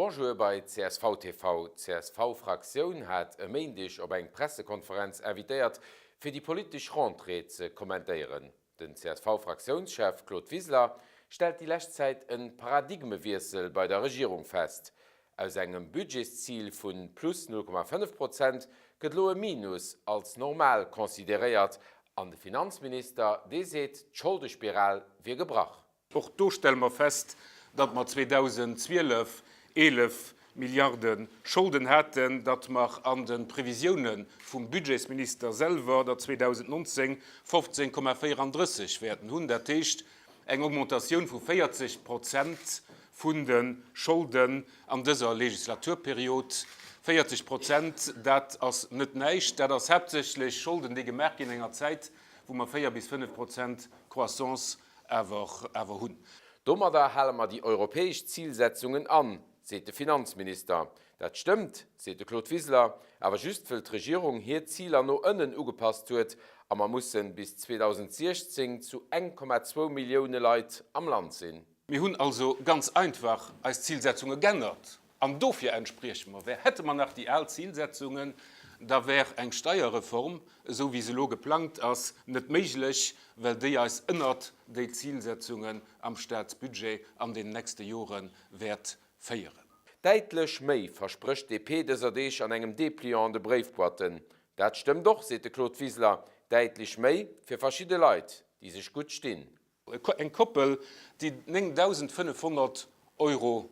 Bonjour bei csv TV. D'CSV-Fraktioun hat e Méindeg op eng Pressekonferenz invitéiert, fir déi politesch Rentrée ze kommentéieren. Den CSV-Fraktiounschef Claude Wiseler stellt déi lescht Zäit e Paradigmewiessel bei der Regierung fest. Aus engem Budgetszil vu plus 0,5 Prozent gëtt elo e Minus als normal consideréiert an de Finanzminister, dee seet, d'Scholdespiral wier gebrach. Och do stelle mer fest, datt mer 2012 11 Milliarde Scholden haten, datt mer an de Previsioune vum Budgetsminister selwer der 2019 15,34 wäerten hunn, dat heescht eng Augmentatioun vu 40 Prozent vun de Scholden an dëser Legislaturperiod. 40 Prozent, dat ass net näischt. Dat ass haaptsächlech Scholden, déi gemaach ginn an enger Zäit, wou mer 4 bis 5 Prozent Croissance awer hunn. Domadder hale mer déi europäesch Zilsetzungen an, seet de Finanzminister. Dat stëmmt, seet de Claude Wiseler, awer just wëll d'Regierung hir Ziler no ënnen ugepasst huet a mer mussen bis 2016 zu 1,2 Millioune Leit am Land sinn. Mir hunn also ganz einfach eis Zilsetzunge g'ännert an dofir entsprieche mer. Wär, hätte mer nach déi al Zilsetzungen, da wär eng Steierreform, esou wéi se elo geplangt ass, net méiglech, well déi eis ënnert déi Zilsetzungen am Statsbudget an den nächste Jore wäert féieren. Däitlech méi versprécht d'DP dëser Deeg an engem Depliant an de Bréifboîten. Dat stëmmt och, seet de Claude Wiseler, däitlech méi fir verschidde Leit, déi sech gutt stinn. Eng Koppel, déi 9.500 Euro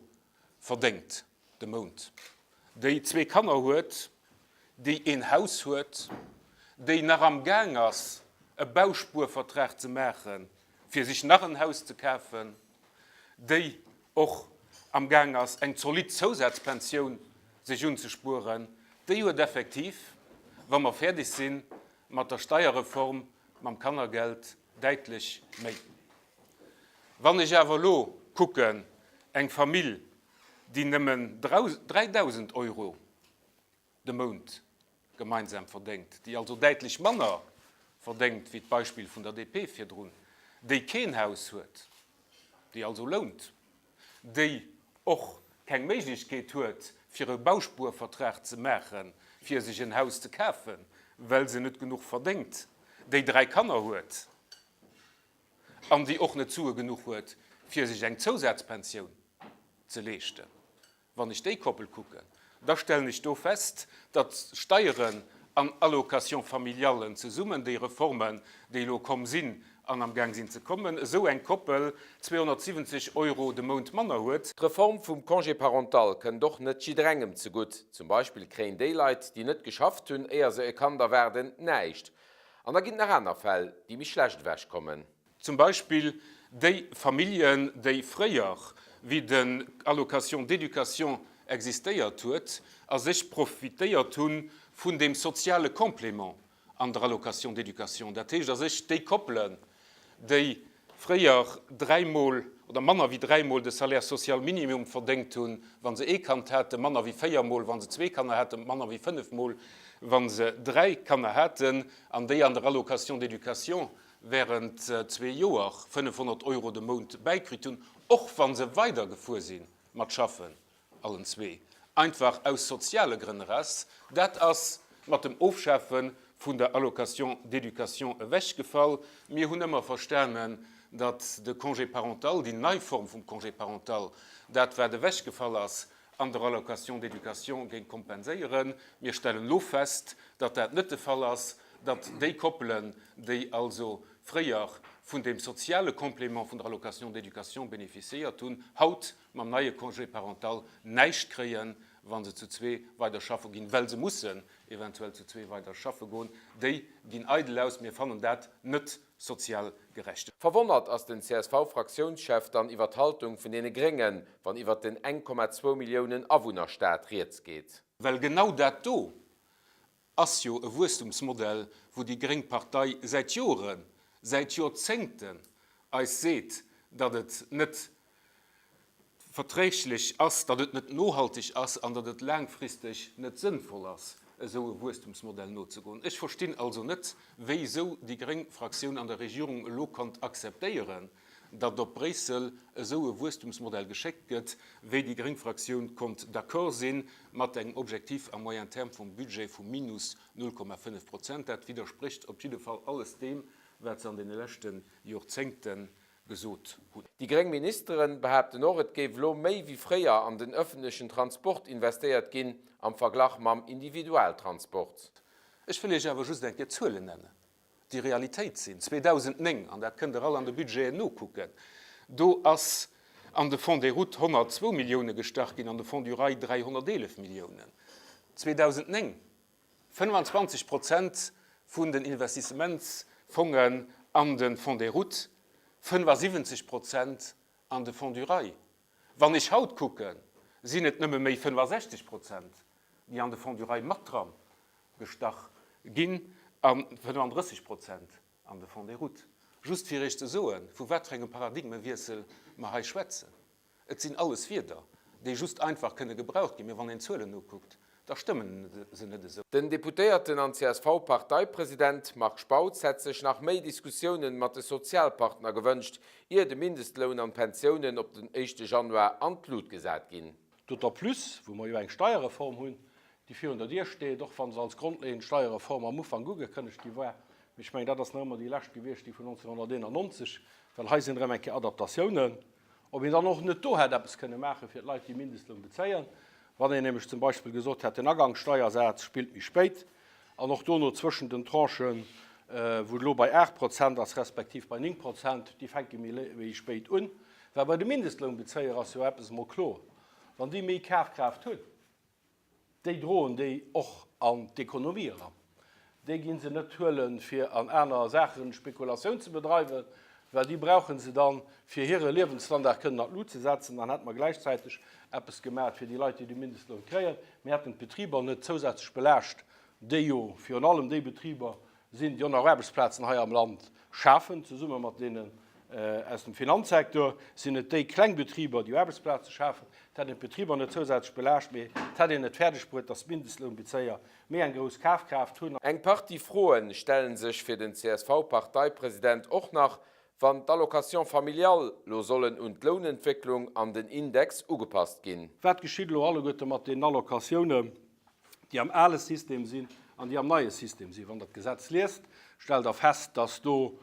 verdéngt de Mount, déi zwee Kanner huet, déi een Haus huet, déi nach am Gaang ass, e Bauspuervertrag ze maachen, fir sech nach en Haus ze kafen, déi och am Gaang ass, eng zolidd Zousazpensioun sech unzespueren, déi huet effektiv, wa mer fäerdeg si mat der Steierreform, mam Kannergeld däitlech méi. Wann ech awer elo kucken, eng Famill, déi nëmmen 3.000 Euro de Mount gemeinsam verdéngt, déi also däitlech manner verdéngt wéi d'Beispill vun der DP virdrun, déi keen Haus huet, déi also lount, déi och keng Méiglechkeet huet, fir e Bauspuervertrag ze maachen, fir sech en Haus ze kafen, well se net genuch verdéngt, déi dräi Kanner huet an déi och net Sue genuch huet, fir sech eng Zousazpensioun ze leeschten. Wann ech déi Koppel kucken, da stellen ech do fest, datt Steieren an Allocations familiallen zesummen, déi Reformen, déi elo komm sinn an am Gaang sinn ze kommen, esou eng Koppel 270 Euro de Mount manner huet. D'Reform vum Congé parental kënnt och net jidderengem zegutt. Zum Beispill kréien déi Leit, déi net geschafft hunn, éier se e Kand erwaarden, näischt. An da ginn et nach aner Fäll, déi méi schlecht ewechkommen. Zum Beispill déi Familljen, déi fréier, wéi den Allocation d'éducation existéiert huet, a sech profitéiert hu vun deem soziale Complément an der Allocation d'éducation, dat heescht a sech déi Koppelen, déi fréier dräimol oder manner wéi dräimol de Salaire social minimum verdéngt hunn, wa se ee Kand haten, manner wéi véiermol, wa se zwee Kanner haten, manner wéi fënnefmol, wa se dräi Kanner haten, an déi an der Allocation d'éducation während zwee Joer 500 Euro de Mount bäikritt hunn, och wa se weidergefuer si mat schaffen, allen zwee, einfach aus soziale Grënn eraus. Dat ass mat dem Ofschafe vun der Allocation d'éducation ewechgefall. Mir hunn ëmmer verstanen, datt de Congé parental, déi nei Form vum Congé parental, dat wat ewechgefall ass an der Allocation d'éducation géing kompenséieren. Mir stellen elo fest, datt dat net de Fall ass, datt déi Koppelen, déi also fréier vun deem soziale Complément vun der Allocation d'éducation bénéficiéiert hunn, haut mam neie Congé parental näischt kréien, wa se zu zwee weider schaffe ginn, well se mussen eventuell zu zwee weider schaffe goen. Déi ginn eidel aus. Mir fannen dat net sozial gerecht. Verwonnert ass den CSV-Fraktiounschef dann iwwer d'Haltung vun deene Gréngen, wann iwwer den 1,2 Milliounen Awunnerstaat rieds geet. Well genau dat do ass jo e Wuesstumsmodell, wou déi gréng Partei säit Joren, säit Joerzéngten eis seet, datt et net verträglech ass, datt et net nohalteg ass an datt et laangfristeg net sënnvoll ass, esou e Wuesstumsmodell nozegoen. Ech verstinn also net, wéi esou déi gréng Fraktioun an der Regierung elo konnt akzeptéieren, Datt op Bréissel esou e Wuesstumsmodell geschéckt gëtt, wéi déi gréng Fraktioun konnt d'accord si mat engem Objectif à moyen terme vum Budget vu minus 0,5 Prozent, dat widdersprécht op jidde Fall alles deem, wat se an deene leschte Jorzéngte gesot hunn. Déi gréng Ministere behaapten och, et géif elo méi wéi fréier an den ëffentlechen Transport investéiert ginn am Verglach mam Individualtransport. Ech wëll Iech awer just eng Kéier Zuelen nennen. déi Realitéit sinn. 2009, an dat kënnt Der all an de Budgeten nokucken, do ass an de Fonds des routes 102 Millioune gestach ginn, an de Fonds du rail 311 Milliounen. 2009, 25 Prozent vun den Investissementsfongen an de Fonds des routes, 75 Prozent an de Fonds du rail. Wann ech haut kucken, sinn et nëmme méi 65 Prozent, déi an de Fonds du rail mat dran gestach ginn a 35 Prozent an de Fonds des routes. Just fir Iech ze soen, vu wat fir engem Paradigmewiessel mer hei schwätzen. Et sinn alles Wierder, déi just einfach kënne gebraucht ginn, mee wann een d'Zuelen nokuckt, da stëmmen se net esou. Den Deputéierten an CSV-Parteipresident Marc Spautz hätt sech nach méi Diskussiounen mat de Sozialpartner gewënscht, ier de Mindestloun an d'Pensiounen op den éischte Januar an d'Lut gesat ginn. D'autant plus, wou mer jo eng Steierreform hunn, déi virun der Dier steet, och wa se als grondleeënd Steierreform am Ufank ugekënnegt gi war. Mee ech mengen, dat ass nach ëmmer déi lescht gewiescht, déi vun 1991, well hei sinn erëm eng Kéier Adaptatiounen. Ob een dann och net do hätt eppes kënne maache fir d'Leit, déi Mindestloun bezéien, wann een nämlech zum Beispill gesot hätt, den Agangssteiersaz spillt méi spéit an och dono zwëschen den Tranchen, wou et elo bei 8 Prozent ass, respektiv bei 9 Prozent, déi fänke méi spéit un. Well bei de Mindestlounbezéier ass jo eppes emol kloer, Wann déi méi Kafkraaft hunn, Déi droen déi och an d'Ekonomie eran. Déi gi se net huelen, fir an aner Saachen Spekulatioun ze bedreiwen, well déi brauche se dann, fir hire Liewensstandard kënnen an d'Lut ze setzen. Dann hätte mer gläichzäiteg eppes gemaach fir déi Leit, déi de Mindestloun kréien. Mir hätten d'Betriber net zousätzlech belaascht, déi jo virun allem déi Betriber sinn, déi och nach Aarbechtsplazen hei am Land schafen, zesumme mat deenen aus dem Finanzsektor, sinn et déi kleng Betriber, déi Aarbechtsplaze schafen. Et hätt een d'Betriber net zousätzlech belaascht, mee et hätt een et fäerdeg bruet, datt d'Mindestlounbezéier méi eng grouss Kafkraaft hunn. Eng Partie Froe stelle sech fir den CSV-Parteipresident och nach, wann d'Allocations familiales lo sollen un d'Lounentwécklung an den Index ugepasst ginn. Wat geschitt elo alleguerte mat deenen Allocatiounen? déi am ale System sinn an déi am neie System sinn. Wann Der d'Gesetz liest, stellt Der fest, dass do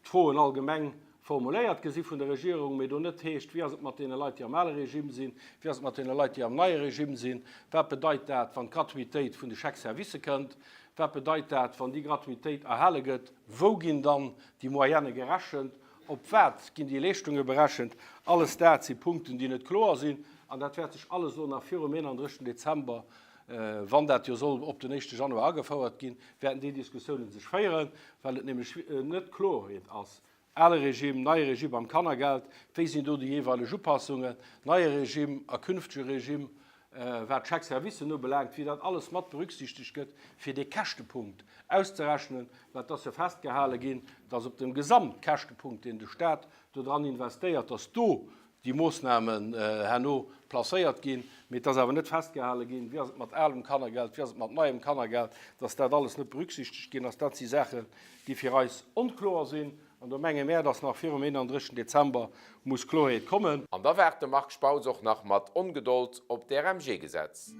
d'Froen allgemeng formuléiert gi si vun der Regierung, mee do net heescht, Wéi ass et mat deene Leit, déi am ale Regime sinn? Wéi ass et mat deene Leit, déi am neie Regime sinn? Wat bedeit dat, wann d'Gratuitéit vun de Chèques-servicë kënnt? Wat bedeit dat, wann déi Gratuitéit erhale gëtt? Wou ginn dann déi Moyenne gerechent? Op wat ginn déi Leeschtunge berechent? Alles dat si Punkten, déi net kloer sinn. An dat wäert sech alles elo nach virum 31. Dezember, wann dat jo soll op den éischte Januar agefouert ginn, wäerten déi Diskussiounen sech féieren, well et nämlech net Kloerheet ass, ale Regime, neie Regime am Kannergeld, wéi sinn do déi jeeweileg Upassungen, neie Regime a künftege Regime, wat d'Chèques-servicen ubelaangt, wéi dat alles mat berücksichtegt gëtt, fir dee Käschtepunkt auszerechnen, well et ass jo festgehale ginn, dass op dem Gesamtkäschtepunkt, deen de Stat do dran investéiert, dass do déi Moosnamen herno placéiert ginn. Mee et ass awer net festgehale ginn, wéi ass et mat alem Kannergeld, wéi ass et mat neiem Kannergeld, dass dat alles net berücksichtegt ginn ass. Dat si Saachen, déi fir eis onkloer sinn. An do menge mär, dass nach virum 31. Dezember muss Kloerheet kommen. An da waart de Marc Spautz och nach mat Ongedold op d'RMG-Gesetz.